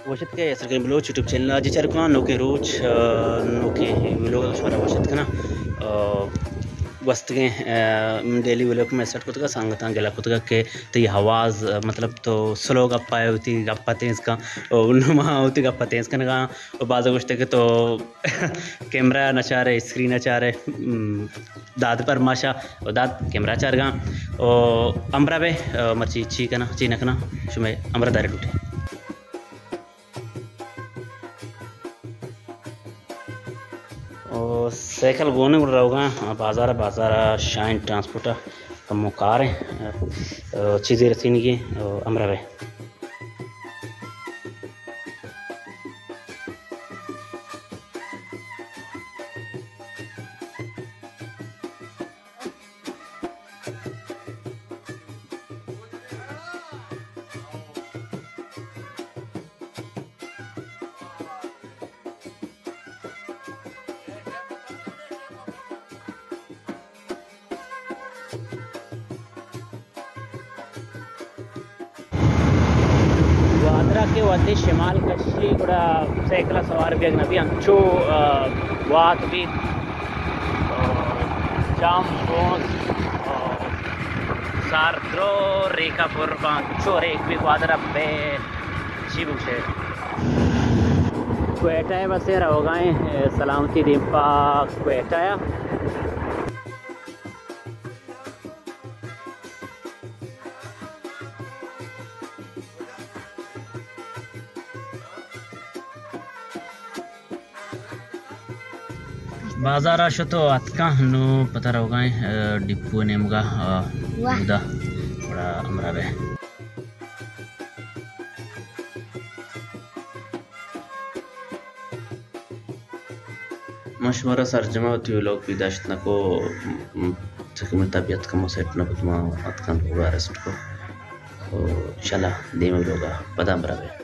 وش اتکے یاسر کریم Baloch YouTube channel ءَ۔ جی چاروکاں، نوکیں روچ، آ، نوکیں ویلوگ ءَ شمارا وش اتک کناں۔ آ، گوستگیں، آ، ڈیلی ویلوگ میں سیٹ کتگا، سنگتاں گلہ کتگا کہ تئی آواز، آ، مطلب تو سلو گپ ءَ وتی گپ ءَ تیز کن، او نما وتی گپ ءَ تیز کنگا، او بازا گوشتے کہ تو کیمرہ نہ چارے، اسکرین ءَ چارے۔ م، داد پر ماشا، او داد کیمرہ چارگاں۔ او امرا بے، آ، مرچی چی کناں، چی نہ کناں، شمے امرا دارے لوٹے۔ او سائیکل گون ایں، گڑا روگاں بازار ءَ، بازار ءَ شاہین ٹرانسپورٹ ءَ کمو کار ایں، او چیزے رسینگی ایں، او امرا بے۔ گوادر ءَ کہ وھدے شمال کشی گڑا سائیکل ءَ سوار بیگ نہ بی، انچو، آ، گوات بیت، آ، جام گونز، آ، ساردرو ریک ءَ پر باں، انچو ریک بی گوادر ءَ بے چی بگوشے۔ کوئٹہ ءَ بس ءَ روگا ایں، سلامتی دیم پہ کوئٹہ ءَ۔ بازار ءَ شت ءُ اتکاں، نوں پدا روگا ایں، آ، ڈپو ءِ نیمگا، آ، واہ۔ اودا گڑا ہمراہ بے۔ من شمارا سرجم ءَ وتی ویلوگ پیداشت نہ کو، م، چونکہ منی طبیعت کمو سیٹ نہ بوت، من اتکاں لوگ ءَ ریسٹ کو۔ او انشاءاللہ دیم ءِ ویلوگ ءَ پدا ہمراہ بے۔